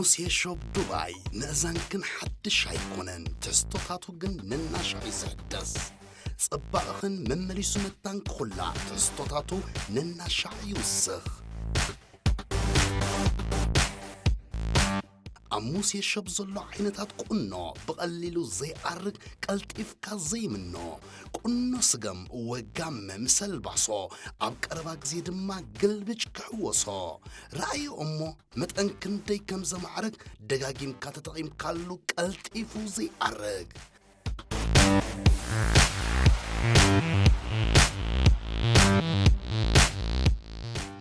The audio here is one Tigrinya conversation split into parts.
ሙሴ ሾፕ ዱባይ ምእዛንክን ሓድሽ ኣይኮነን፣ ትሕዝቶታቱ ግን ነናሻዕ እዩ ዝሕደስ። ጽባቕኽን መመሊሱ መታንክኹላ ትሕዝቶታቱ ነናሻዕ ይውስኽ። ኣብ ሙሴ ሾፕ ዘሎ ዓይነታት ቁኖ ብቐሊሉ ዘይኣርግ፣ ቀልጢፍካ ዘይምኖ፣ ቁኖ ስገም ወጋመ ምስ ኣልባሶ፣ ኣብ ቀረባ ግዜ ድማ ግልብጭ ክሕወሶ። ረኣዮ እሞ መጠን ክንደይ ከም ዘማዕርግ ደጋጊምካ ተጠቒምካሉ ቀልጢፉ ዘይኣርግ።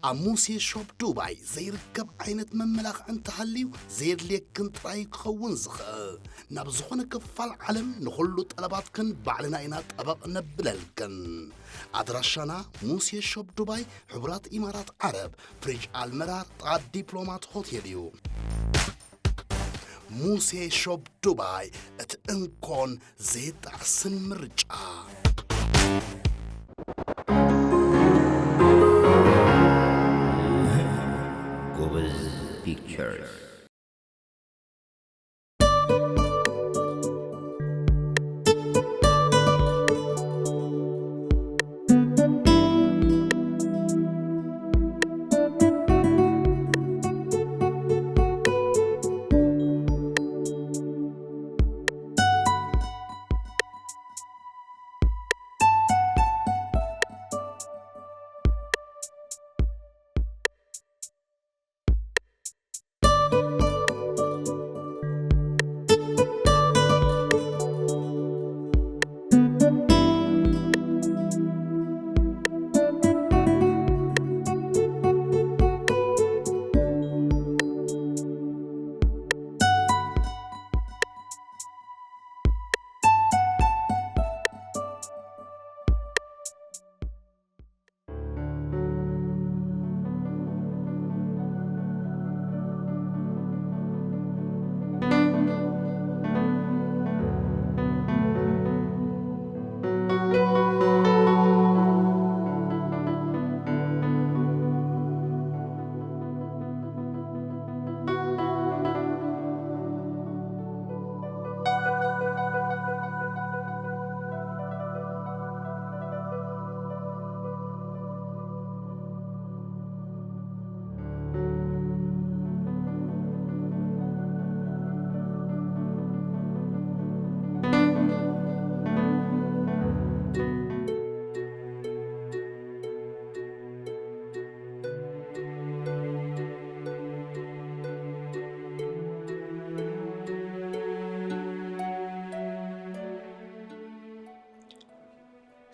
ኣብ ሙሴ ሾፕ ዱባይ ዘይርከብ ዓይነት መመላኽዒ እንተሃልዩ ዘየድልየክን ጥራይ ክኸውን ዝኽእል። ናብ ዝኾነ ክፋል ዓለም ንኹሉ ጠለባትክን ባዕልና ኢና ጠበቕ ነብለልክን። ኣድራሻና ሙሴ ሾፕ ዱባይ፣ ሕቡራት ኢማራት ዓረብ፣ ፍሪጅ ኣልመራር፣ ጥቓ ዲፕሎማት ሆቴል እዩ። ሙሴ ሾፕ ዱባይ፣ እቲ እንኮን ዘይጣዕስን ምርጫ። ጎበዝ ፒክቸርስ።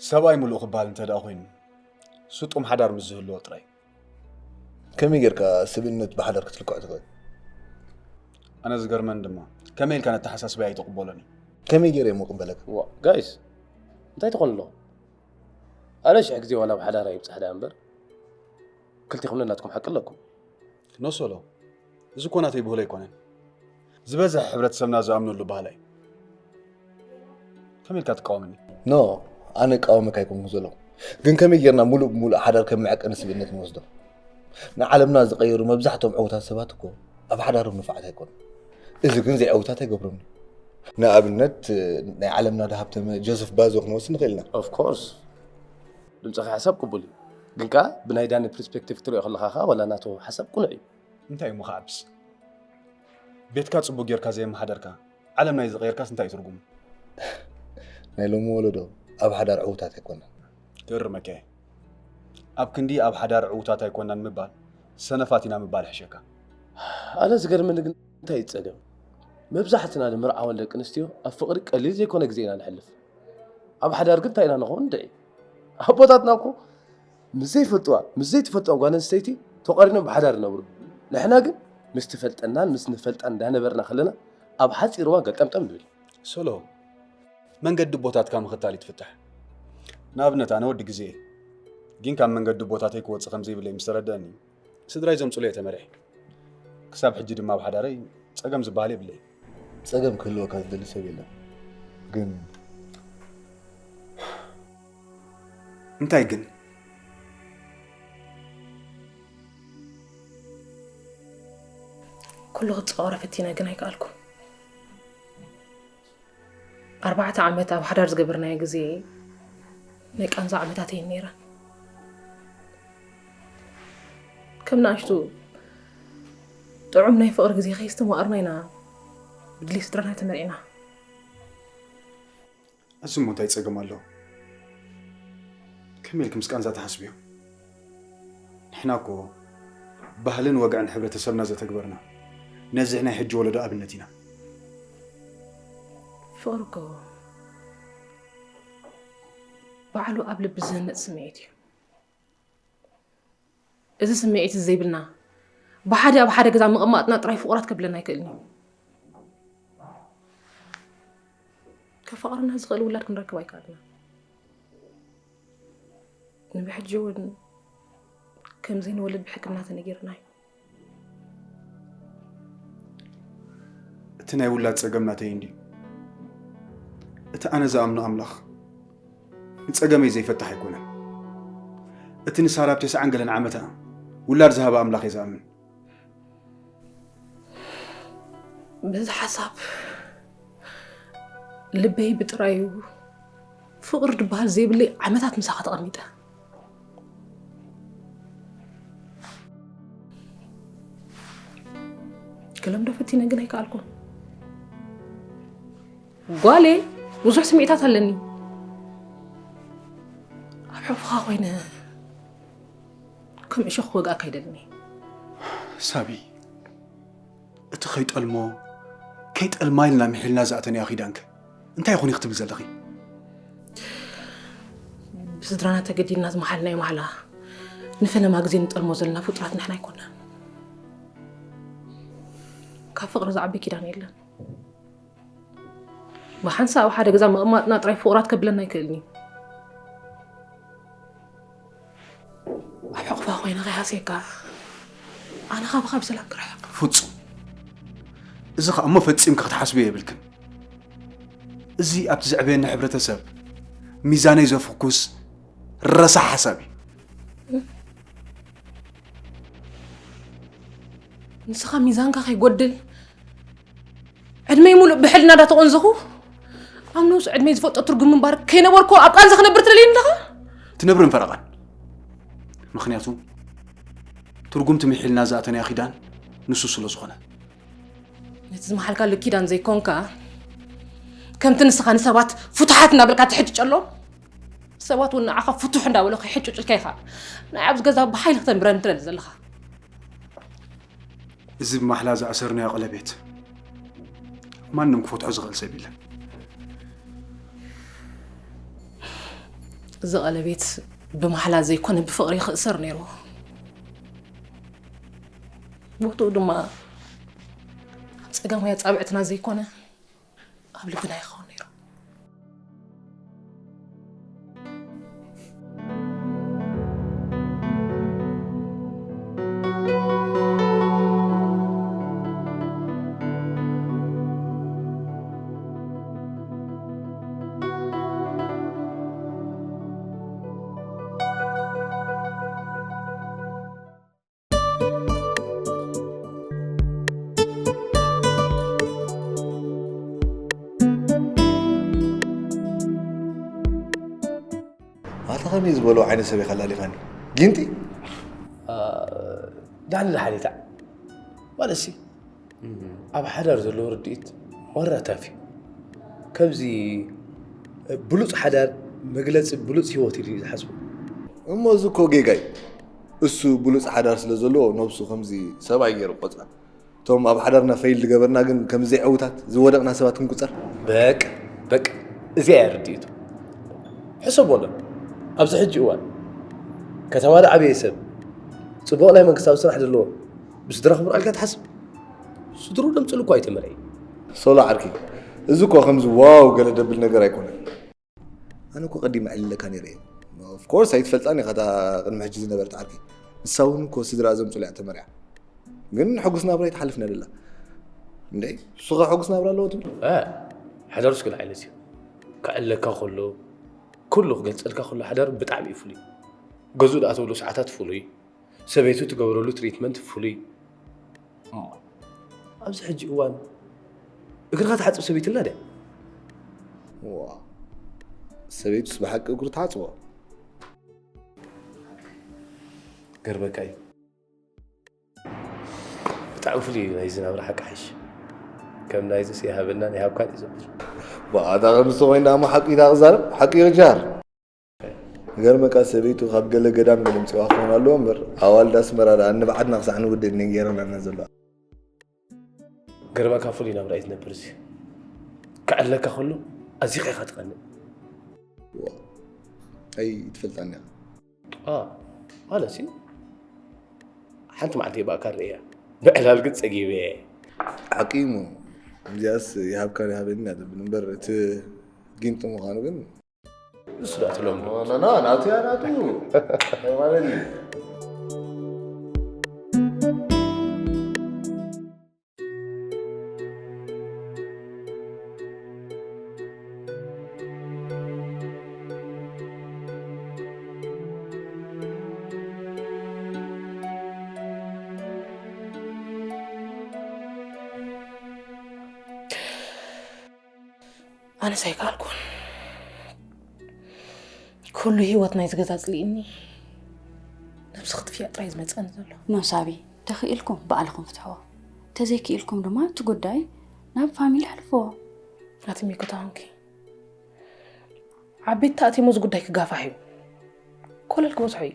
ሰብኣይ ምሉእ ክበሃል እንተ ደኣ ኮይኑ፣ ስጡም ሓዳር ምስ ዝህልዎ ጥራይ። ከመይ ጌርካ ስብእነት ብሓዳር ክትልክዖ ትኽእል? ኣነ ዝገርመኒ ድማ፣ ከመይ ኢልካ ነተሓሳስባይ ኣይትቕበሎን እዩ? ከመይ ገይረ እሞ ቅበለካ? ዋ፣ ጋይስ፣ እንታይ ትኾኑ ኣለኹም? ኣነ ሽሕ ግዜ ዋላ ኣብ ሓዳር ኣይብጻሕ ደኣ እምበር፣ ክልቲኹም ነናትኩም ሓቂ ኣለኩም። ኖ ሶሎ፣ እዚ እኮ ናተይ ብህሎ ኣይኮነን። ዝበዝሐ ሕብረተሰብና ዝኣምነሉ ባህሊ እዩ። ከመይ ኢልካ ትቃወመኒ? ኖ፣ ኣነ እቃወመካ ኣይኮንኩን ዘለኹ። ግን ከመይ ጌርና ሙሉእ ብሙሉእ ሓዳር ከም መዐቀኒ ስብእነት ንወስዶ? ንዓለምና ዝቐየሩ መብዛሕትኦም ዕዉታት ሰባት እኮ ኣብ ሓዳሮም ንፉዓት ኣይኮኑን። እዚ ግን ዘይዕዉታት ኣይገብሮምን እዩ። ንኣብነት፣ ናይ ዓለምና ደሃብተመ ጆሰፍ ባዞ ክንወስድ ንኽእል ኢና። ኦፍ ኮርስ፣ ድምፅኻ ሓሳብ ቅቡል እዩ። ግን ከኣ ብናይ ዳኒ ፐርስፔክቲቭ ክትሪኦ ከለኻ ከኣ ዋላ ናቱ ሓሳብ ቅኑዕ እዩ። እንታይ እሞ ክዓብስ? ቤትካ ጽቡቕ ጌርካ ዘየመሓደርካ፣ ዓለም ናይ ዝቐየርካስ እንታይ እዩ ትርጉሙ? ናይ ሎሚ ወለዶ ኣብ ሓዳር ዕዉታት ኣይኮናን። ክእርመካ እየ። ኣብ ክንዲ ኣብ ሓዳር ዕዉታት ኣይኮናን ምባል፣ ሰነፋት ኢና ምባል ይሕሸካ። ኣነ ዝገርመኒ ግን እንታይ እዩ ጸገም? መብዛሕትና ንምርዓወን ደቂ ኣንስትዮ ኣብ ፍቕሪ ቀሊል ዘይኮነ ግዜ ኢና ነሕልፍ። ኣብ ሓዳር ግን እንታይ ኢና ንኸውን ንድዒ? ኣቦታትና እኮ ምስ ዘይፈልጥዋ፣ ምስ ዘይትፈልጥዋ ጓል ኣንስተይቲ ተቋሪኖም ብሓዳር ይነብሩ። ንሕና ግን ምስ ትፈልጠናን ምስ ንፈልጣን እንዳነበርና ከለና ኣብ ሓጺር እዋን ገልጠምጠም ንብል። ሶሎ፣ መንገዲ ኣቦታትካ ምኽታል እዩ ትፍታሕ። ንኣብነት ኣነ ወዲ ግዜ እየ። ግን ካብ መንገዲ ኣቦታተይ ክወጽእ ከም ዘይብለይ ምስ ተረደአኒ፣ ስድራይ ዘምጽኡለይ እየ ተመሪሐ። ክሳብ ሕጂ ድማ ኣብ ሓዳረይ ጸገም ዝበሃል የብለይ። ጸገም ክህልወካ ዝደሊ ሰብ የለን። ግን እንታይ ግን? እኮ ኩሉ ክጻወሮ ፈቲነ ግን ኣይከኣልኩ። ኣርባዕተ ዓመት ኣብ ሓዳር ዝገበርናዮ ግዜ ናይ ቃንዛ ዓመታት እየን ነይረን። ከም ንኣሽቱ ጥዑም ናይ ፍቕሪ ግዜ ከይስተማቕርና ኢና ብድሌት ስድራና ተመርዒና። እዚ እሞ እንታይ ጸገም ኣለዎ? ከመይ ኢልኪ ምስ ቃንዛ ትሓስብዮ? ንሕና እኮ ባህልን ወግዕን ሕብረተሰብና ዘተግበርና፣ ነዚ ናይ ሕጂ ወለዶ ኣብነት ኢና። ፍቕሪ እኮ ባዕሉ ኣብ ልቢ ዝህነጽ ስምዒት እዩ። እዚ ስምዒት እዚ ዘይብልና፣ ብሓደ ኣብ ሓደ ገዛ ምቕማጥና ጥራይ ፍቑራት ከብለና ኣይክእልን እዩ። ከፋቕረና ዝኽእል ውላድ ክንረክብ ኣይከኣልና። ንብሕጂ እውን ከምዘይንወልድ ብሕክምና ተነጊርና እዩ። እቲ ናይ ውላድ ጸገም ናተይ እንድዩ። እቲ ኣነ ዝኣምኖ ኣምላኽ ንጸገመይ ዘይፈትሕ ኣይኮነን። እቲ ንሳራ ኣብ ተስዓን ገለን ዓመታ ውላድ ዝሃበ ኣምላኽ እየ ዝኣምን። በዚ ሓሳብ ልበይ ብጥራዩ ፍቕሪ ድበሃል ዘይብለይ ዓመታት ምሳኻ ተቐሚጠ። ክለምዶ ፈቲነ ግን ኣይከኣልኩን። ጓሌ ብዙሕ ስምዒታት ኣለኒ። ኣብ ሕቑፍኻ ኮይነ ከም እሾኽ ክወግኣካ ኣይደልን እየ። ሳቢ፣ እቲ ከይጠልሞ ከይጠልማ ኢልና ምሒልና ዝኣተናዮ ኪዳንከ እንታይ ይኹን ኢኺ ትብል ዘለኺ? ብስድራና ተገዲድና ዝመሓልናዮ ማሕላ ንፈለማ ግዜ ንጠልሞ ዘለና ፍጡራት ንሕና ኣይኮናን። ካብ ፍቕሪ ዝዓቢ ኪዳን የለን። ብሓንሳእ ኣብ ሓደ ገዛ ምቕማጥና ጥራይ ፍቑራት ከብለና ኣይክእልን እዩ። ኣብ ሕቑፋ ኮይነ ከይሃስየካ ኣነ ካባኻ ብሰላም ክርሕቕ። ፍጹም። እዚ ኸኣ እሞ ፈጺምኪ ክትሓስብዮ የብልክን። እዚ ኣብቲ ዘዕበየኒ ሕብረተሰብ ሚዛነይ ዘፍኩስ ረሳሕ ሓሳብ እዩ። ንስኻ ሚዛንካ ከይጎድል ዕድመይ ሙሉእ ብሕልና እንዳተቖንዘኹ ኣብ ነብሱ ዕድመይ ዝፈልጦ ትርጉም ምንባር ከይነበርኩ ኣብ ቃንዛ ክነብር ትደልየኒ ኣለኻ? ትነብርን ፈረቓን። ምኽንያቱ ትርጉምቲ ምሒልና ዝኣተናዮ ኪዳን ንሱ ስለ ዝኾነ። ነቲ ዝመሓልካሉ ኪዳን ዘይኮንካ ከምቲ ንስኻ ንሰባት ፍቱሓት እናበልካ ትሕጭጨሎም ሰባት እውን ንዓኻ ፍቱሕ እንዳበሉ ከይሕጭጭልካ ኢኻ ንዓይ ኣብዚ ገዛ ብሓይሊ ክተንብረኒ ትደሊ ዘለኻ። እዚ ብማሕላ ዝኣሰርናዮ ቀለቤት ማንም ክፈትሖ ዝኽእል ሰብ የለን። እዚ ቀለቤት ብማሕላ ዘይኮነ ብፍቕሪ ክእሰር ነይርዎ። ቦትኡ ድማ ኣብ ጸጋማይ ኣጻብዕትና ዘይኮነ ኣብ ልብና ይኸውን ነይሩ። ኣታ ከመይ ዝበሎ ዓይነት ሰብ ኢኻ ላሊኻኒ? ጊንጢ? ዳኒ ሓሊታ ማለትሲ ኣብ ሓዳር ዘለዎ ርድኢት ማራ ታፍ እዩ። ከምዚ ብሉፅ ሓዳር መግለፂ ብሉፅ ህይወት ኢሉ እዩ ዝሓስቦ። እሞ እዚ እኮ ጌጋ እዩ። እሱ ብሉፅ ሓዳር ስለ ዘለዎ ነብሱ ከምዚ ሰብኣይ ገይሩ ቆፅራ። እቶም ኣብ ሓዳርና ፈይል ዝገበርና ግን ከም ዘይዕውታት ዝወደቕና ሰባት ክንቁፀር። በቃ በቃ እዚኣ እያ ርድኢቱ። ሕሰቦ ኣሎ ኣብዚ ሕጂ እዋን ከተማ ዝዓበየ ሰብ ፅቡቕ ናይ መንግስታዊ ስራሕ ዘለዎ ብስድራ ክምርዖ ኢልካ ትሓስብ? ስድርኡ ደምፅሉ እኳ ኣይተመርዐ። ሶሎ ዓርኪ እዚ እኮ ከምዚ ዋው ገለ ደብል ነገር ኣይኮነን። ኣነ እኮ ቀዲመ ዕልለካ ነይረ እየ። Of course ኣይትፈልጣን ኢኻ እታ ቅድሚ ሕጂ ዝነበረት ዓርኪ። ንሳ እውን እኮ ስድራ ዘምፅሉ እያ ተመርዓ። ግን ሕጉስ ናብራ ኣይትሓልፍን እያ ደላ። እንዴ ንሱ ኸ ሕጉስ ናብራ ኣለዎ ትብል? ሓዳሩስ ግን ዓይነት እዩ ክዕለካ ከሎ ኩሉ ክገልፀልካ ከሎ ሓዳር ብጣዕሚ እዩ ፍሉይ። ገዝኡ ዝኣተወሉ ሰዓታት ፍሉይ፣ ሰበይቱ ትገብረሉ ትሪትመንት ፍሉይ። እሞ ኣብዚ ሕጂ እዋን እግርኻ ትሓጽብ ሰበይቲ ኣላ ድያ? ዋ፣ ሰበይቱስ ብሓቂ እግሩ ትሓጽቦ? ገርመካ እዩ። ብጣዕሚ ፍሉይ እዩ ናይዚ ናብራ ሓቂ ሓይሽ። ከም ናይዚስ ይሃበናን ይሃብካን እዩ ዘብል። ብኣታ ከምዚ ኮይና እሞ ሓቂ ኢኻ ክዛረብ፣ ሓቂ እዩ ክጃር። ገርመካ ሰበይቱ ካብ ገለ ገዳም ገለ ምፅዋ ክኾን ኣለዎ እምበር ኣዋልድ ኣስመራ ደኣ ንባዕድና ክሳዕ ንውድድ እየን ገይረናና ዘለዋ። ገርመካ ፍሉይ ናብራ እዩ ዝነብር እዚ። ክዕለካ ከሎ ኣዚኻ ኢኻ ትቐንእ። ዋ፣ ኣይ ትፈልጣኒ ኢኻ። አ፣ ማለት እዩ። ሓንቲ መዓልቲ እየ ብኣካል ርእያ። ብዕላል ግን ጸጊበ እየ። ሓቂ እሞ እዚኣስ ይሃብካ ይሃበኒ እያ ትብል እምበር እቲ ጊንጢ ምዃኑ ግን ንሱ ደኣ ትለምዶ። ኖ፣ ኖ፣ ኖ፣ ናቱ እያ ናቱ። ማለት እዩ። ኣነስ ኣይከኣልኩን። ኩሉ ህይወት ናይዚ ገዛ ኣጽሊእኒ። ነብሲ ክትፍያ ጥራይ ዝመጸኒ ዘሎ። ኖ ሳቢ፣ ተኽኢልኩም ባዕልኹም ፍትሕዎ። ተዘይክኢልኩም ድማ እቲ ጉዳይ ናብ ፋሚሊ ኣሕልፍዎ። ኣቲ ሚኮ ተኾንኪ ዓበይቲ ተኣትዮም እዚ ጉዳይ ክጋፋሕ እዩ። ኮለል ክበዝሖ እዩ።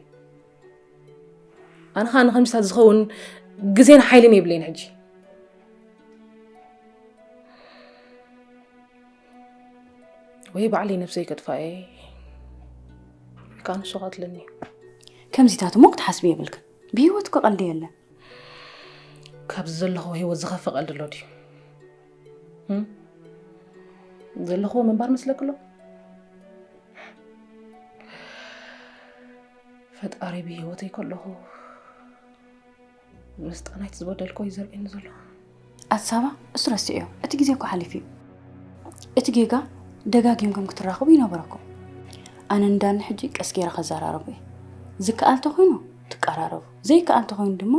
ኣነ ኸኣ ንኸምዚታት ዝኸውን ግዜን ሓይልን የብለይን ሕጂ። ወይ ባዕለይ ነብሰይ ከጥፋእ እየ፣ ወይ ከኣ ንሱ ቀትለኒ። ከምዚታት እሞ ክትሓስቢ የብልክን። ብህይወት እኮ ቀልዲ የለን። ካብዚ ዘለኹዎ ህይወት ዝኸፍእ ቀልዲ ኣሎ ድዩ? እም? ዘለኹዎ ምንባር መስለኪ ኣሎ? ፈጣሪ ብህይወተይ ከለኹ ምስጣ ናይቲ ዝበደልክዎ እዩ ዘርእየኒ ዘሎ። ኣቲ ሳባ፣ እሱ ረስዕዮ። እቲ ግዜ እኮ ሓሊፉ እዩ። እቲ ጌጋ ደጋጊምኩም ክትራኸቡ ይነበረኩም። ኣነ ንዳኒ ሕጂ ቀስ ገይረ ከዘራርቦ እየ። ዝከኣል ተኾይኑ ትቀራረቡ፣ ዘይከኣል ተኾይኑ ድማ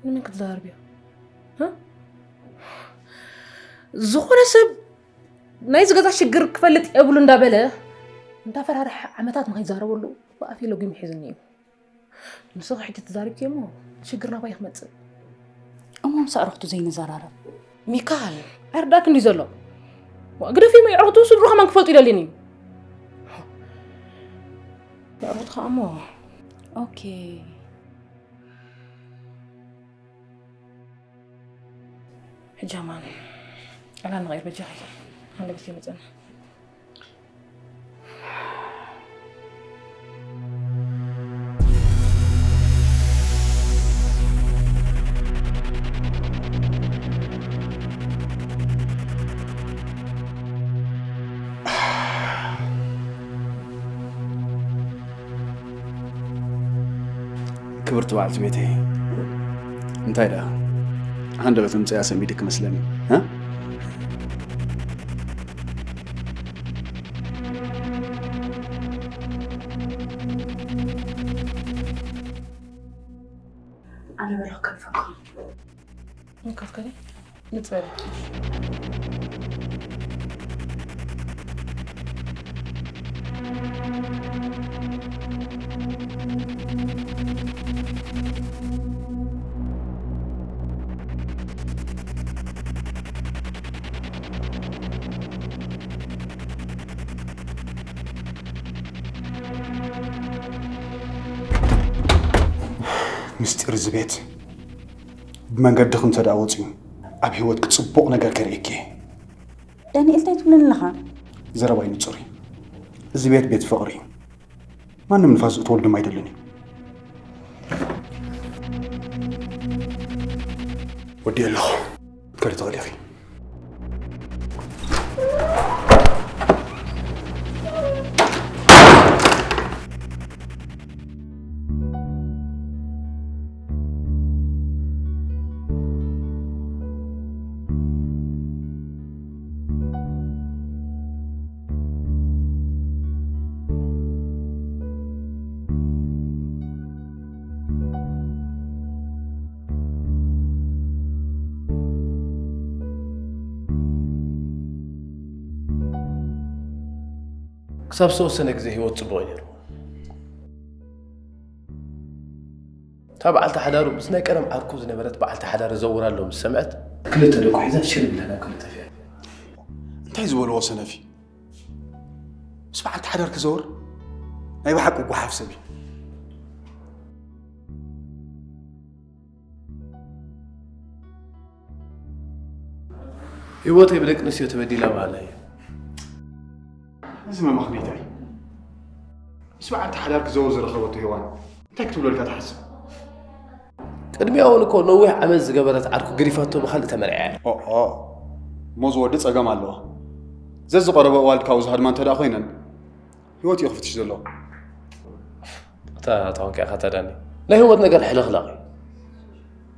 ንመን ክትዘራርብዮ? እ? ዝኾነ ሰብ ናይዚ ገዛ ሽግር ክፈልጥ የብሉ እንዳበለ እንዳፈራርሐ ዓመታት ንኸይዛረበሉ ብኣፈይ ለጒሙ ሒዙኒ እዩ። ንስኺ ሕጂ ተዛሪብኪ እሞ ሽግር ናባይ ክመጽእ። እሞ ምስ ኣዕሩኽቱ ዘይንዘራረብ? ሚካል፣ ኣይርዳእክ እንዲ ዘሎ። ዋ፣ ግደፊ እሞ የዕሩኽቱ ስድሩ ከማን ክፈልጡ ይደልየኒ እዩ። የዕሩኽቱ ኸኣ እሞ። ኦኬ። ሕጂ ኣማን፣ ዕላል ንቐይር በጃኺ። ሃንደበት ይመጸና። ክብርቲ በዓልቲ ቤተይ፣ እንታይ ደኣ ሃንደበት ምጽያ ሰሚድክ መስለኒ፣ እ? ኣነ በለኹ ከንፈርኩም። እንካፍከኒ ንጽበል። ምስጢር እዚ ቤት ብመንገድኺ እንተ ደኣ ወጺኡ፣ ኣብ ህይወትኪ ጽቡቕ ነገር ከርእየኪ እየ። ዳንኤል፣ እንታይ ትብለኒ ኣለኻ? ዘረባይ ንጹር እዩ። እዚ ቤት ቤት ፍቕሪ እዩ። ማንም ንፋስ ዝእትወሉ ድማ ኣይደልን እዩ። ወዲኤ ኣለኹ። ክትከዲ ትኽእሊ ኢኺ። ክሳብ ዝተወሰነ ግዜ ህይወት ጽቡቕ እዩ ነይሩ። እታ በዓልቲ ሓዳሩ ምስ ናይ ቀደም ዓርኩ ዝነበረት በዓልቲ ሓዳር ዘውር ኣሎ ምስ ሰምዐት፣ ክልተ ደቁ ሒዛ ሽር ኢላ ናብ ካልእ ጠፊኣ። እንታይ ዝበልዎ ሰነፍ እዩ? ምስ በዓልቲ ሓዳር ክዘውር ናይ ብሓቂ ጓሓፍ ሰብ እዩ። ህይወተይ ብደቂ ኣንስትዮ ተበዲላ በሃላይ እየ። እዚ መመኽነይታ እዩ። ምስ በዓልቲ ሓዳር ክዘውር ዝረኸበቶ ሄዋን እንታይ ክትብለልካ ትሓስብ? ቅድሚያ እውን እኮ ነዊሕ ዓመት ዝገበረት ዓርኩ ገዲፋቶ ብኻልእ ተመርዕያ እያ። ኦኦ፣ እሞ እዚ ወዲ ጸገም ኣለዋ። ዘዝቐረበ ኣዋልድ ካብኡ ዝሃድማ እንተ ደኣ ኮይነን፣ ህይወት እዩ ክፍትሽ ዘለዎ። እታ ተወንካ ኢኻ ተዳኒ። ናይ ህይወት ነገር ሕልኽላኽ እዩ።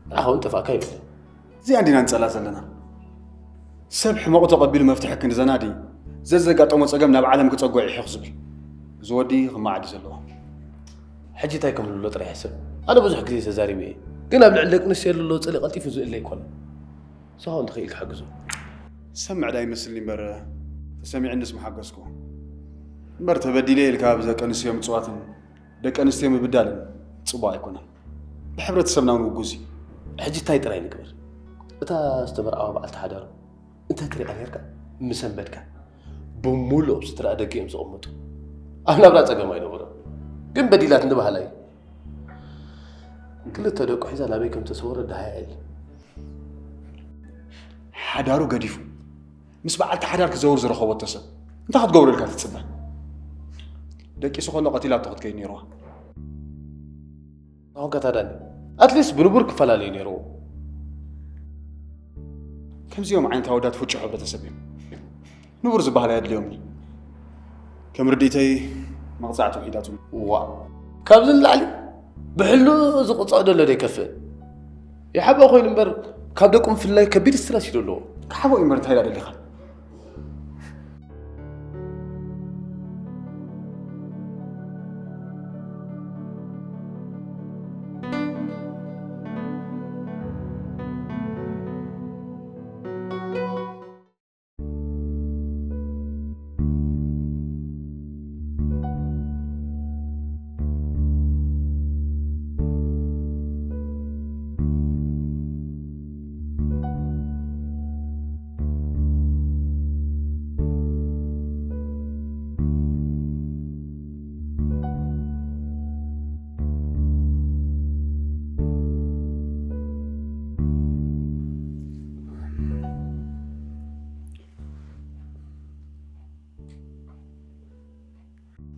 ንዓኻ እውን ጠፋእካ ይብል። እዚኣ እንዲና ንጸላ ዘለና። ሰብ ሕመቑ ተቐቢሉ መፍትሒ ክንዲ ዘናዲ፣ ዘዘጋጠሞ ጸገም ናብ ዓለም ክጸጎ ይሕኽ ዝብል። እዚ ወዲ ክመዓድ እዩ ዘለዎ። ሕጂ እንታይ ከም ዝብሎ ጥራሕ ይሕሰብ። ኣነ ብዙሕ ግዜ ተዛሪበ እየ። ግን ኣብ ልዕሊ ደቂ ኣንስትዮ ዘሎ ጽልኢ ቀልጢፉ ዝእለ ኣይኮነን። ንስኻ እውን ተኽኢልካ ሓግዞ። ሰብ ምዕዳይ ይመስልኒ እምበር፣ ተሰሚዕንስ ምሓገዝኩ። እምበር ተበዲለ ኢልካ ብደቂ ኣንስትዮ ምጽዋትን ደቂ ኣንስትዮ ምብዳልን ጽቡቕ ኣይኮነን። ብሕብረተሰብና እውን ውጉዝ እዩ። ሕጂ እንታይ ጥራይ ንግበር? እታ ዝተመርዓዋ በዓልቲ ሓዳሩ እንተ ትሪኣ ነርካ፣ ምሰንበድካ። ብምሉእ ኣብ ስድራ ደገ እዮም ዝቕመጡ። ኣብ ናብራ ጸገም ኣይነበሮም። ግን በዲላት ንበሃላ እዩ። ክልተ ደቁ ሒዛ ናበይ ከም ተሰወረ ደሃያ የለን። ሓዳሩ ገዲፉ ምስ በዓልቲ ሓዳር ክዘውር ዝረኸበቶ ሰብ እንታይ ክትገብረልካ ትጽበ? ደቂሱ ከሎ ቀቲላቶ ክትከይድ ነይርዋ። ኣሁን ከታዳኒ ኣትሊስት ብንቡር ክፈላለዩ ነይርዎ። ከምዚኦም ዓይነት ኣወዳት ፍጩ ሕብረተሰብ እዮም። ንቡር ዝበሃል ኣየድልዮምን እዩ። ከም ርድኢተይ መቕጻዕቲ ውሒዳትሉ። ዋ፣ ካብዚ ንላዕሊ ብሕሉ ዝቕጻእ ደሎ ዶ ይከፍእ? ይሓብኦ ኮይኑ እምበር ካብ ደቁ ምፍላይ ከቢድ ስትረስ እዩ ደለዎ። ክሓብኦ እዩ እምበር እንታይ ደኣ ደሊኻ?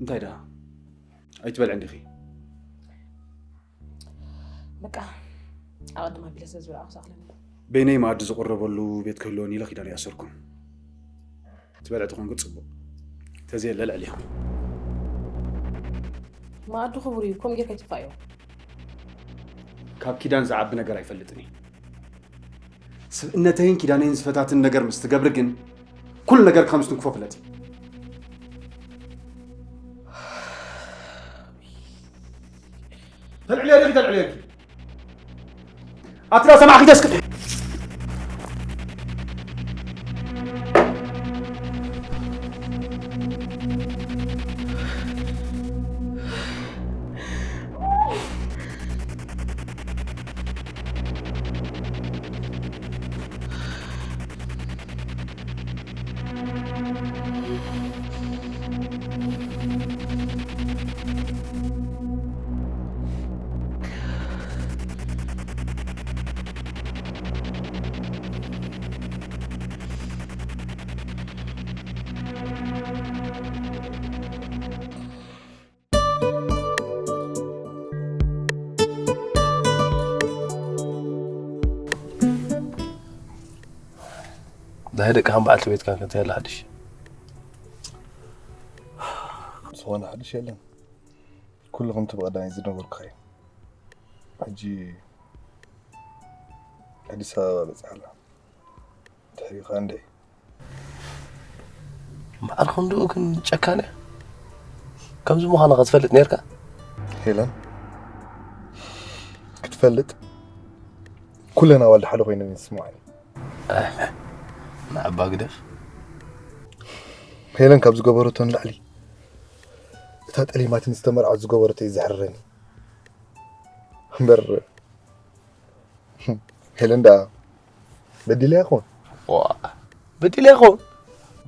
እንታይ ደኣ? ኣይትበልዕን ዲኺ? በቃ፣ ኣቐድም ኣቢለ ስለ ዝበላዕኩ ሰኣኽለኒ። በይነይ መኣዲ ዝቕረበሉ ቤት ክህልወኒ ኢለ ኪዳን ኣይኣሰርኩን። ትበልዕ ተኾንኩ ጽቡቕ። ተዘየለ ልዕል ኢኻ። መኣዲ ክቡር እዩ፣ ከምኡ ጌርካ ኣይትጥፋእዮ። ካብ ኪዳን ዝዓቢ ነገር ኣይፈልጥን እየ። ስብእነተይን ኪዳነይን ዝፈታትን ነገር ምስ ትገብሪ ግን፣ ኩሉ ነገር ከም ዝትንክፎ ፍለጢ። ተልዕልዮ ዲኺ ተልዕልዮ ዲኺ? ኣትላ ሰማዕኺ ተስክፍ። ዳይ ደቅኻን በዓልቲ ቤትካን ከ እንታይ ኣሎ ሓድሽ? ዝኾነ ሓድሽ የለን። ኩሉ ከምቲ ብቐዳማይ ዝነገርኩኻ እዩ። ሕጂ ኣዲስ ኣበባ በጺሓ ኣላ። ድሕሪኻ እንደ እምበኣር ክንድኡ ግን ጨካን እያ። ከምዚ ምዃና ከ ትፈልጥ ነርካ? ሄለን፣ ክትፈልጥ ኩለን ኣዋልድ ሓደ ኮይነን እየን ዝስምዓኒ። ንዓባ ግደፍ። ሄለን ካብ ዝገበረቶ ንላዕሊ እታ ጠሊማትን ዝተመርዓት ዝገበረቶ እዩ ዘሕርረኒ። እምበር ሄለን ደኣ በዲላ ይኾን? ዋ፣ በዲላ ይኾን?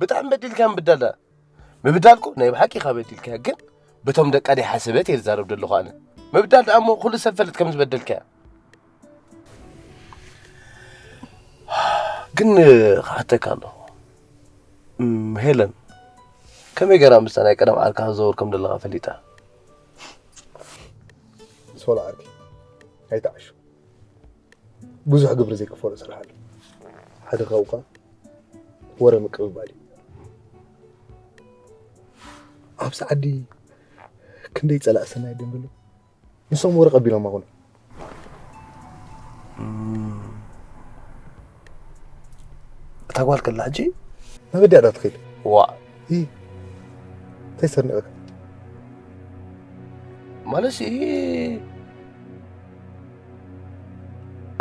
ብጣዕሚ በዲልካ ምብዳል ደኣ። ምብዳል እኮ ናይ ብሓቂ ኢኻ በዲልካ፣ ግን በቶም ደቃ ደይሓሰበት እየ ዝዛረብ ዘለኹ ኣነ። ምብዳል ደኣ እሞ ኩሉ ሰብ ፈልጥ ከም ዝበደልካ። ግን ክሓተካ ኣለኹ። እም፣ ሄለን፣ ከመይ ገይራ ምስታ ናይ ቀደም ዓርካ ትዘውር ከም ዘለኻ ፈሊጣ? ሶሎ ዓርከይ፣ ኣይትዓሹ። ብዙሕ ግብሪ ዘይክፈሎ ስራሕ ኣሎ። ሓደ ካብኡ ከኣ ወረ ምቅብባል እዩ። ኣብዚ ዓዲ ክንደይ ጸላእ ሰናይ ደንበሎ ንሶም ወረ ቀቢሎም ኣኹና። እታ ጓል ከላ ሕጂ ናበይ ድያ ትኸይድ? ዋ። ይ፣ እንታይ ሰርኒቐካ? ማለት ሲ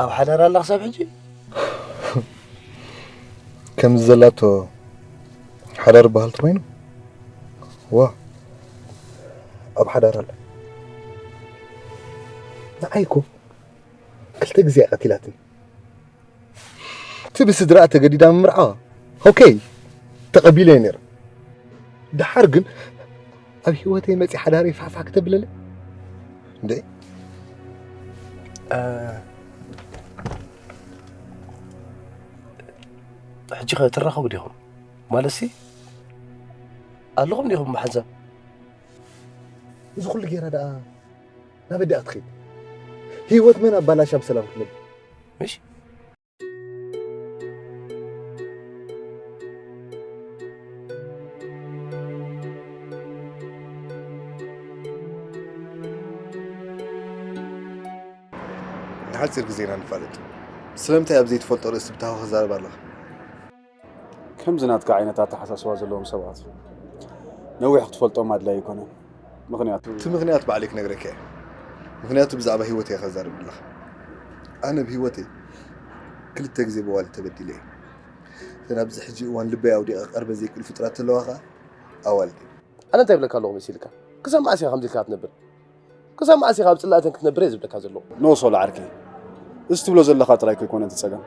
ኣብ ሓዳር ኣላ ክሳብ ሕጂ? ከምዚ ዘላቶ ሓዳር በሃል ተኾይኑ? ዋ፣ ኣብ ሓዳር ኣላ። ንዓይ እኮ ክልተ ግዜ እያ ቀቲላትኒ። እቲ ብስድራኣ ተገዲዳ ምምርዓዋ፣ ኦኬ፣ ተቐቢለዮ ነይረ። ደሓር ግን ኣብ ህይወተይ መፂ ሓዳረይ ፋሕፋሕ ክተብለለይ? እንዴ? እ፣ ሕጂ ኸ ትራኸቡ ዲኹም? ማለትሲ ኣለኹም ዲኹም ብሓንሳብ? እዚ ኩሉ ጌራ ደኣ ናበይ ደኣ ክትኸይድ? ህይወት መን ኣባላሻ ብሰላም ክትነብር? ምሽ? ንሓጺር ግዜ ኢና ንፋለጥ። ስለምንታይ ኣብ ዘይትፈልጦ ርእሲ ብታህዋ ክዛረብ ኣለኻ? ከምዚ ናትካ ዓይነት ኣተሓሳስባ ዘለዎም ሰባት ነዊሕ ክትፈልጦም ኣድላዪ ኣይኮነን። ምኽንያቱ እቲ ምኽንያት ባዕለይ ክነግረካ እየ። ምኽንያቱ ብዛዕባ ህይወት እየ ከዛርብ ዘለኹ። ኣነ ብህይወተይ ክልተ ግዜ ብኣዋልድ ተበዲለ እየ። እተን ኣብዚ ሕጂ እዋን ልበይ ኣውዲቐ ክቐርበን ዘይክእል ፍጡራት ዘለዋ ኸኣ ኣዋልድ እየን። ኣነ እንታይ ይብለካ ኣለኹ መሲልካ? ክሳብ መዓስ ኢኻ ከምዚ ኢልካ ክትነብር? ክሳብ መዓስ ኢኻ ኣብ ጽላእተን ክትነብር እየ ዝብለካ ዘለኹ። ኖ ሶሎ ዓርከይ፣ እዚ ትብሎ ዘለኻ ጥራይ ከይኮነ እቲ ጸገም።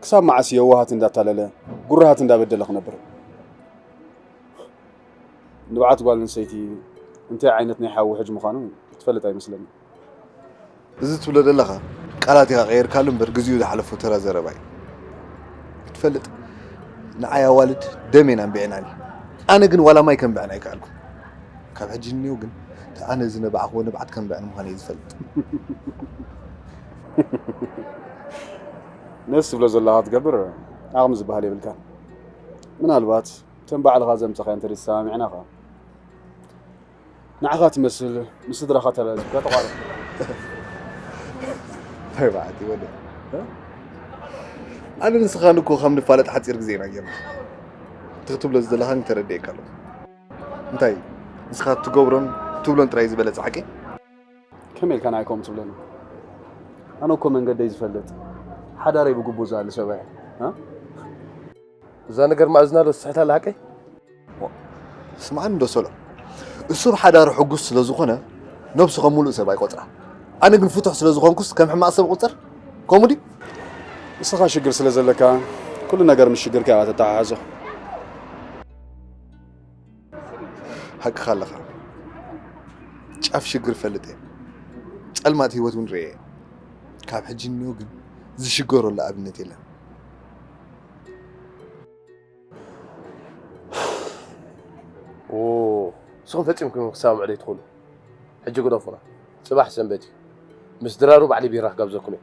ክሳብ መዓስ የዋሃት እንዳታለለ፣ ጉራሃት እንዳበደለ ክነብር? ንብዓት ጓል ኣንስተይቲ እንታይ ዓይነት ናይ ሓዊ ሕጅ ምዃኑ ክትፈልጥ ኣይመስለኒ። እዚ ትብሎ ዘለኻ ቃላት ኢኻ ቀይርካሉ እምበር፣ ግዜኡ ዝሓለፎ ተራ ዘረባ እዩ። ክትፈልጥ፣ ንዓይ ኣዋልድ ደም እየን ኣንቢዐናኒ። ኣነ ግን ዋላ ማይ ከንብዐን ኣይከኣልኩን። ካብ ሕጂ ንኔው ግን፣ እቲ ኣነ ዝነባዕኽዎ ንብዓት ከንብዐን ምዃነይ እየ ዝፈልጥ። ነዚ ትብሎ ዘለኻ ክትገብር ዓቕሚ ዝበሃል የብልካን። ምናልባት፣ እተን ባዕልኻ ዘምጸኻየን እንተደይተሰማሚዕና ኸኣ፣ ንዓኻ ትመስል ምስ ስድራኻ ተላዚብካ ተቋረጽ። እንታይ በዓቲ ወደ? እ? ኣነ ንስኻን እኮ ከም ንፋለጥ ሓጺር ግዜ ኢና ጌርና። እቲ ክትብሎ ዝደለኻን ተረዲኤካ ኣለኹ። እንታይ፣ ንስኻ ትገብሮን ትብሎን ጥራይ ዝበለጸ ሓቂ? ከመይ ኢልካ ንዓይ ከምኡ ትብለኒ? ኣነ እኮ መንገደይ ዝፈልጥ፣ ሓዳረይ ብግቡእ ዝኣሊ ሰብ እየ። እ? እዛ ነገር መኣዝና ዶ ትስሕት ኣላ ሓቀይ? ስምዓኒ እንዶ ሶሎ፣ እሱ ብሓዳሩ ሕጉስ ስለ ዝኾነ ነብሱ ከም ምሉእ ሰብ ኣይቆጽራ። ኣነ ግን ፍቱሕ ስለ ዝኾንኩስ ከም ሕማቕ ሰብ እቑጸር? ከምኡ ድዩ? ንስኻ ሽግር ስለ ዘለካ ኩሉ ነገር ምስ ሽግርካ ኢኻ ተተሓሕዞ። ሓቅኻ ኣለኻ። ጫፍ ሽግር እፈልጥ እየ። ጸልማት ህይወት እውን ርእየ እየ። ካብ ሕጂ ንኔው ግን ዝሽገረሉ ኣብነት የለን። ኦ፣ ንስኹም ፈጺምኩም ክትሰማምዑ ዘይትኽእሉ። ሕጂ ግደፉና። ጽባሕ ሰንበት እዩ። ምስ ድራሩ ባዕሊ ቢራ ክጋብዘኩም እየ።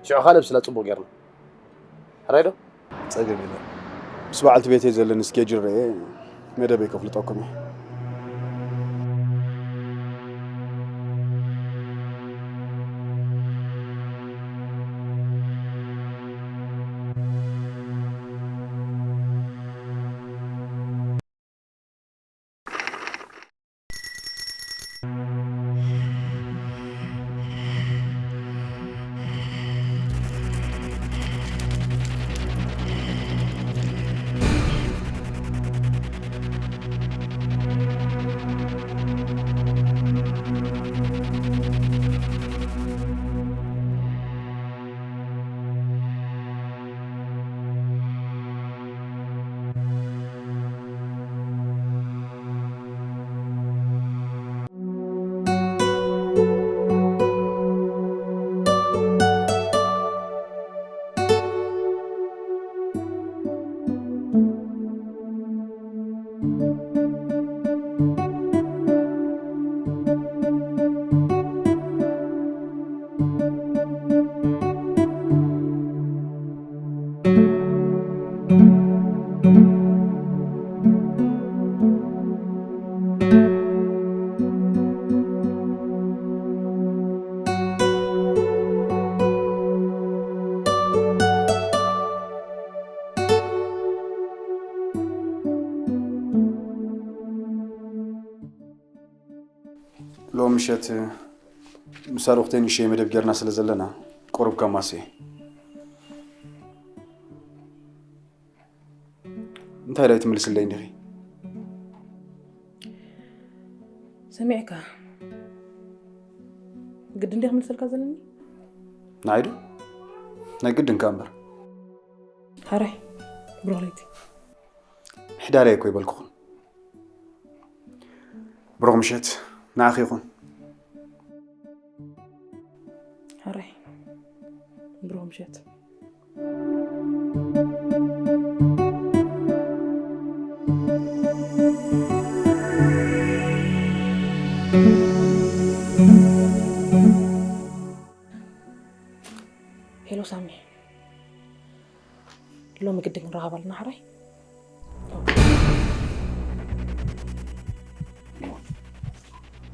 ሽዑ ኸኣ ነብስላ ጽቡቕ ጌርና። ሕራይ ዶ? ጸገም የለን። ምስ በዓልቲ ቤተይ ዘለኒ ስኬጁል ርእየ መደበይ ከፍልጠኩም እየ። ሎም ምሸት ምስ ኣርኡኽተይ ንእሽተይ መደብ ጌርና ስለ ዘለና፣ ቁሩብ ከማሲ። እንታይ ዳይ ትምልስለይ እንዲኺ? ሰሚዕካ፣ ግድን እንዲያ ክምልሰልካ ዘለኒ? ንዓይ ዶ? ናይ ግድን ከኣ እምበር። ሓራይ፣ ብሩኽ ለይቲ። ምሕዳረይ እኮ ይበልኩኹም። ብሩኽ ምሸት ንዓኺ ይኹን። ሓራይ፣ ብሩኽ ምሸት። ሄሎ ሳሚ፣ ሎሚ ግድን ክንራኸብ ኣለና ሓራይ።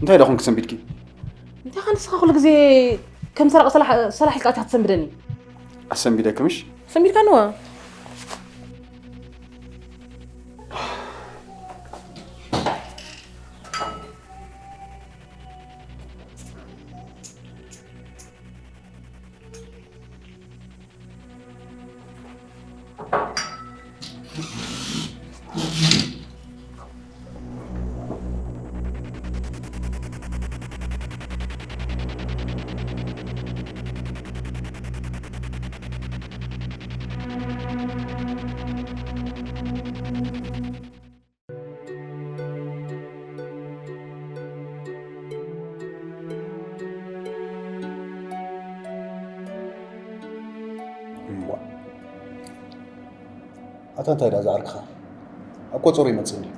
እንታይ ደኹም ክሰንቢድኪ? እንታይ ከ ንስኻ ኩሉ ግዜ ከም ሰራቂ ሰላሕ፣ ሰላሕ ኢልካ ኢኻ ትሰንብደኒ? ኣሰንቢደኪ ምሽ? ሰንቢድካ ንዋ። እዋ። ኣታ እንታይ ደኣ ዝዓርክኻ? ኣብ ቆጸሮ ይመጽእ እንድዩ።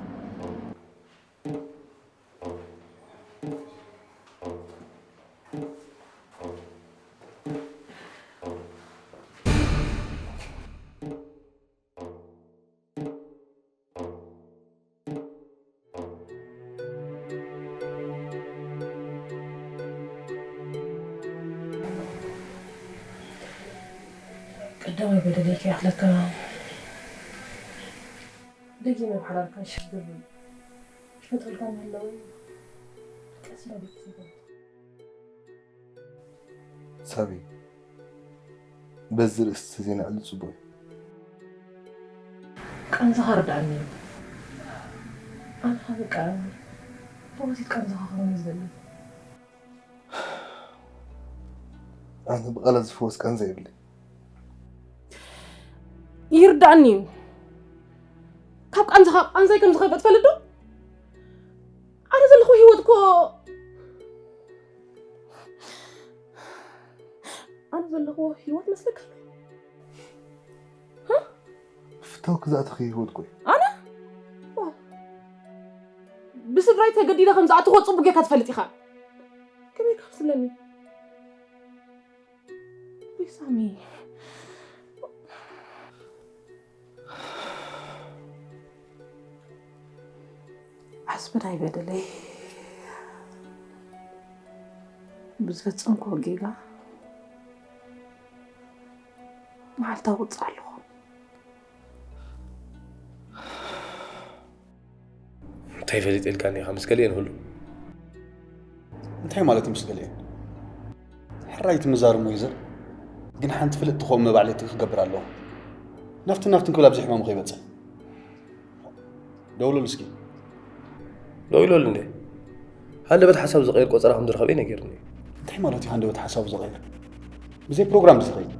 ቀዳማይ በደለይ ከይኣኽለካ ደጊመ ብሓዳርካ ሽግር ይፈጥረልካ እናሃለወ ቀስ ኢለ ቤተሰብ ሳቢ፣ በዚ ርእስቲ ተዘይነዕሊ ጽቡቕ እዩ። ቃንዛኻ ርድኣኒ እዩ። ኣነ ኸኣ በቃ ብወሲድ ቃንዛኻ ክኸውን እዩ ዝደሊ። ኣነ ብቓላት ዝፍወስ ቃንዛ የብለይ። ይርዳእኒ እዩ። ካብ ቃንዛኻ ቃንዛይ ከም ዝኸፍእ ትፈልጥ ዶ? ኣነ ዘለኹ ህይወት እኮ፣ ኣነ ዘለኹ ህይወት መስለካ ኣሎ? ሃ? ፍታው ክዛእተኺ ህይወት ቆይ። ኣነ? ዋ። ብስድራይ ተገዲደ ከም ዝኣትዎ ጽቡቅ ጌርካ ትፈልጥ ኢኻ። ከመይ ኢልካ መስለኒ? ወይ ሳሚ። ዓስቢ ናይ በደለይ ብዝፈጸምክዎ ጌጋ መዓልታዊ ቅጻ ኣለኹ። እንታይ ፈሊጠ ኢልካኒ ኢኻ? ምስ ገሊኤን ህሉ። እንታይ ማለት እዩ ምስ ገሊኤን? ሕራይ ትምዛር እሞ ይዘር። ግን ሓንቲ ፍልጥ ትኸውን መባዕለቲ ክገብር ኣለዎ። ናፍትን ናፍትን ክብል ኣብዚ ሕማሙ ከይበጽሕ። ደውለሉ እስኪ። ደው ኢለሉ እንዴ? ሃንደበት ሓሳብ ዝቐይር ቆጸራ ከም ዝረኸበ ነጊርኒ። እንታይ ማለት እዩ ሃንደበት ሓሳቡ ዝቐይር? ብዘይ ፕሮግራም ዝኸይድ።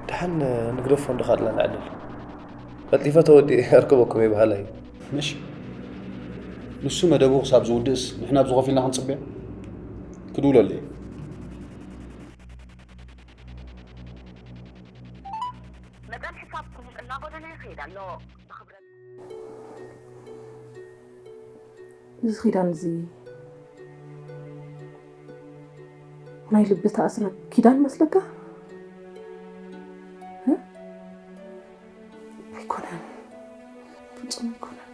ደሓን ንግደፎ እንዶ ካልእና ንዕልል። ቀልጢፈ ተወዲኤ ኣርክበኩም እየ በሃላይ። ምሽ ንሱ መደቡ ክሳብ ዝውድእስ ንሕና ኣብዚ ኮፍ ኢልና ክንጽበዮ? ክድውለሉ እየ። መጠን ሕሳብኩም እናጎደለ እዚ ኺዳን እዚ ናይ ልቢ ተኣስረ ኪዳን መስለካ? እ? ኣይኮነን። ፍጹም ኣይኮነን።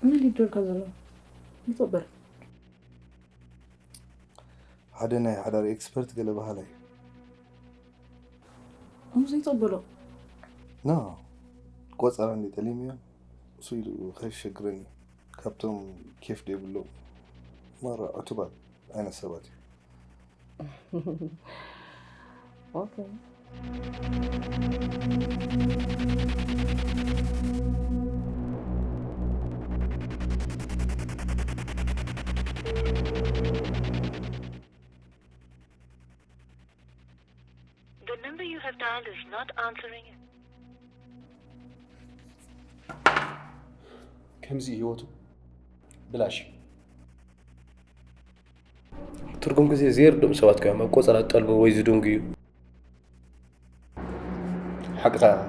መን ይደልካ ዘሎ? ይጸበል። ሓደ ናይ ሓዳር ኤክስፐርት ገለ በሃላይ። እሞ ዘይጸበሎ? ኖ። ቆጸራ እንዲ ጠሊምዮ፣ እሱ ኢሉ ከይሸግረኒ። ካብቶም ኬፍ ደይብሎም፣ ማራ ዕቱባት ዓይነት ሰባት እዩ። ኦኬ። The number you have dialed is not answering. ከምዚ ህይወቱ ብላሽ። ትርጉም ግዜ ዘይርድኦም ሰባት እዮም ኣብ ቆጸራ ዝጠልሙ ወይ ዝድንጉዩ። ሓቅኻ ኢኻ።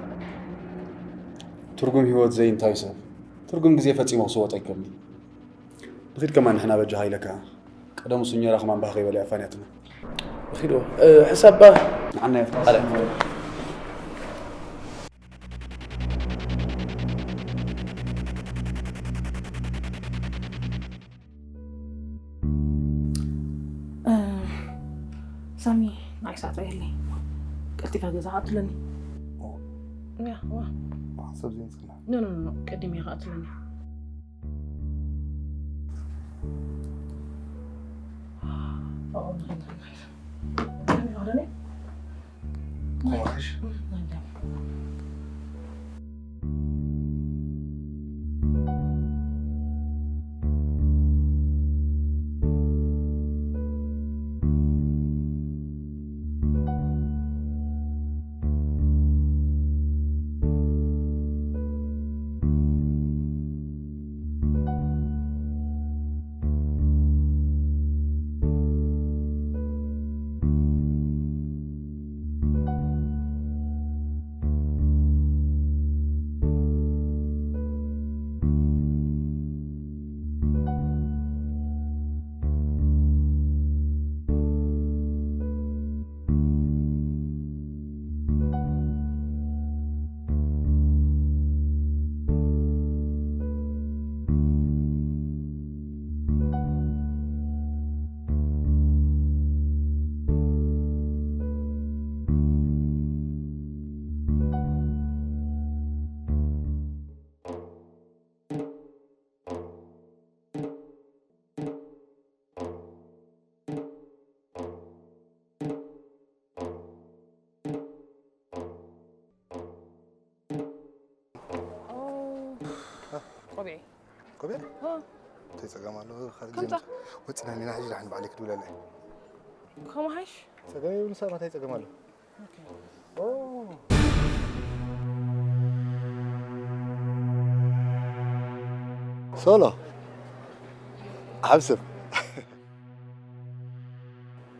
ትርጉም ህይወት ዘይንታዩ ሰብ ትርጉም ግዜ ፈጺሙ ክስወጥ ኣይክእልን እዩ። ንኺድ ከማን ንሕና በጃኻ ኢለካ። ቀደም እሱ እንጀራ ከማን ባህ ከይበለ ኣፋንያትና። ንኺድ እ፣ ሕሳብ ባ ንዓና የፍታ። ኣረ። እ፣ ሳሚ፣ ንዓይ ሰዓት ኣይህልኒ። ቀልጢፋ ገዛ ከኣ ትለኒ። ኦ። ያ፣ ዋ። ሓሳብ ዘይንጽና። ኖ፣ ኖ፣ ኖ፣ ኖ፣ ቀዲም እየ ከኣ ትለኒ። ኦ፣ ኖ፣ ኖ፣ ኖ። ሳሚ፣ ዋ፣ ዶ ነይ? ቆማሽ። ቆቢዐይ። ቆቢዕ? እ። እንታይ ጸገም ኣሎ? ካልእ ከምታ ግዜ ወጺና እኒና፣ ሕጂ ደሓን ባዕለይ ክድውለላ እየ። ከምኡ ሓይሽ? ጸገም የብሉን፣ ሳባ እንታይ ጸገም ኣሎ? ኦኬ። ኦ። ሶሎ። ሓብስብ።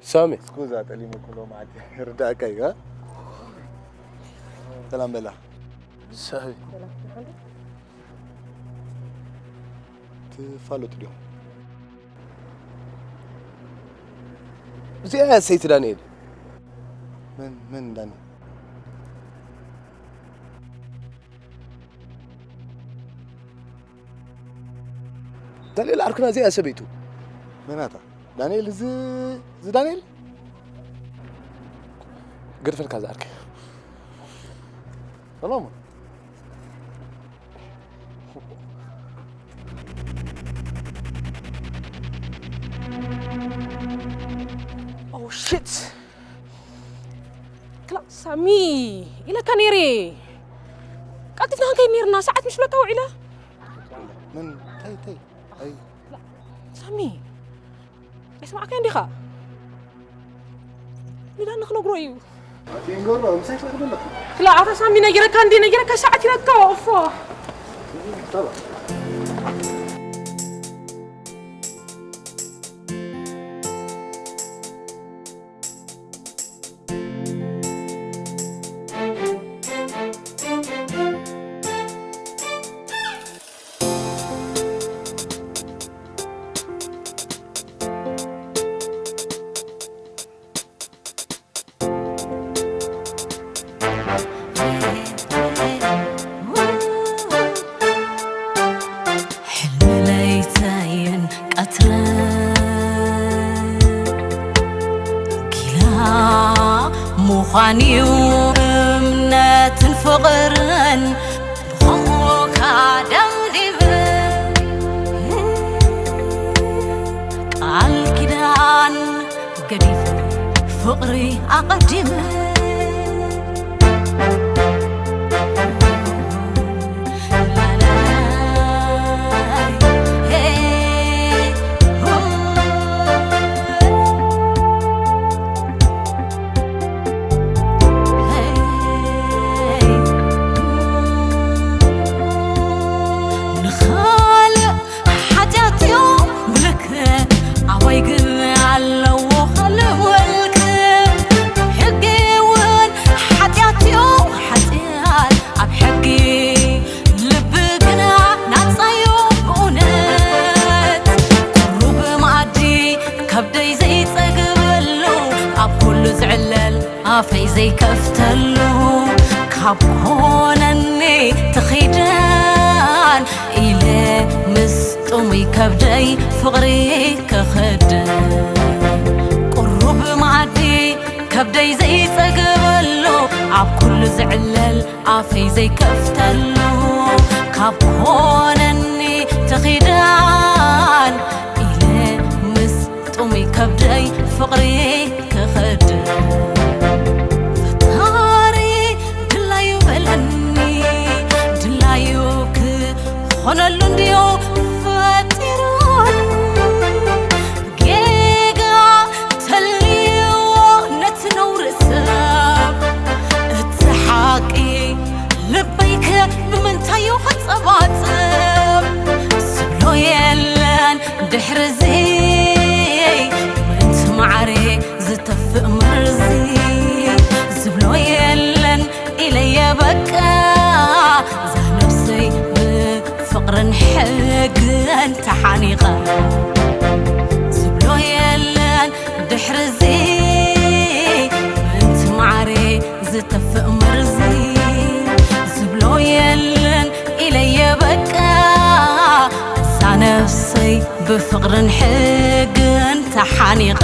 ሳሚ። እስኩዛ ጠሊሙ ኩሎ መዓልቲ ርዳእካ እዩ፣ እ? ሰላም በላ። ሳሚ። ትፋለጡ ዲኹም? እዚኣ እያ ሰይቲ ዳንኤል። መን፣ መን ዳንኤል? ዳንኤል ዓርክና እዚኣ እያ ሰበይቱ። መናታ? ዳንኤል እዚ፣ እዚ ዳንኤል? ገድፈልካ ዝዓርከይ። ሰላም። Oh shit! ክላ ሳሚ ኢለካ ነይረ። ቀልጢፍና ክንከይድ ነይርና፣ ሰዓት ምስ በልካ ውዒላ። ምን? ታይ፣ ታይ? ኣይ። ክላ ሳሚ፣ ኣይሰማዕካዮን ዲኻ? ኢላ ንክነግሮ እዩ። ኣቲ ንገሮ ምሳይ ፈቅደለኩ ክላ ኣታ ሳሚ ነጊረካ እንዲ ነጊረካ ሰዓት ይረካ ወቅፎ። ጠባ ሕልሚ ለይተይን ቀትረ ጊላ ምዃን እዩ እምነትን ፍቕርን ብኸምኡካ ደምዲም ቃል ኪዳን ገዲፍ ፍቕሪ ኣቐዲም ንኻልእ ሓጢኣት እዩ ምልክ ኣባይ ግን ኣለዎ ካልእ ምልክ ሕጊ እውን ሓጢኣት እዩ ሓጢኣት ኣብ ሕጊ ልቢ ግና ናጻዩ ብእውነት ቁሩብ መኣዲ ከብደይ ዘይጸግበሉ ኣብ ኩሉ ዝዕለል ኣፈይ ዘይከፍተሉ ካብ ኮነኒ ትኺደን ኢለ ምስ ጥሙይ ከብደይ ፍቕሪ ክኽደን ቁሩብ መኣዲ ከብደይ ዘይጸግበሉ ኣብ ኩሉ ዝዕለል ኣፈይ ዘይከፍተሉ ካብ ኮነኒ ትኺደን ኢለ ምስ ጥሙይ ከብደይ ፍቕሪ ክኽድ ፈጣሪ ድላዩ በለኒ ድላዩ ክኾነሉ እንድዮ ፈጢሩን ጌጋ ተልዎ ነቲ ነውሪ ሰብ እቲ ሓቂ ልበይከ ብምንታዩ ክጸባጽብ ዝብሎ የለን ድሕርዚ ምእንቲ ማዕረ ዝተፍእ መርዚ ዝብሎ የለን ኢለየ በቃ እዛ ነብሰይ ብፍቕርን ሕግን ተሓኒቐ ዝብሎ የለን ድሕርዚ ምእንቲ ማዕረ ዝተፍእ መርዚ ዝብሎ የለን ኢለየ በቃ እዛ ነብሰይ ብፍቕርን ሕግን ተሓኒቐ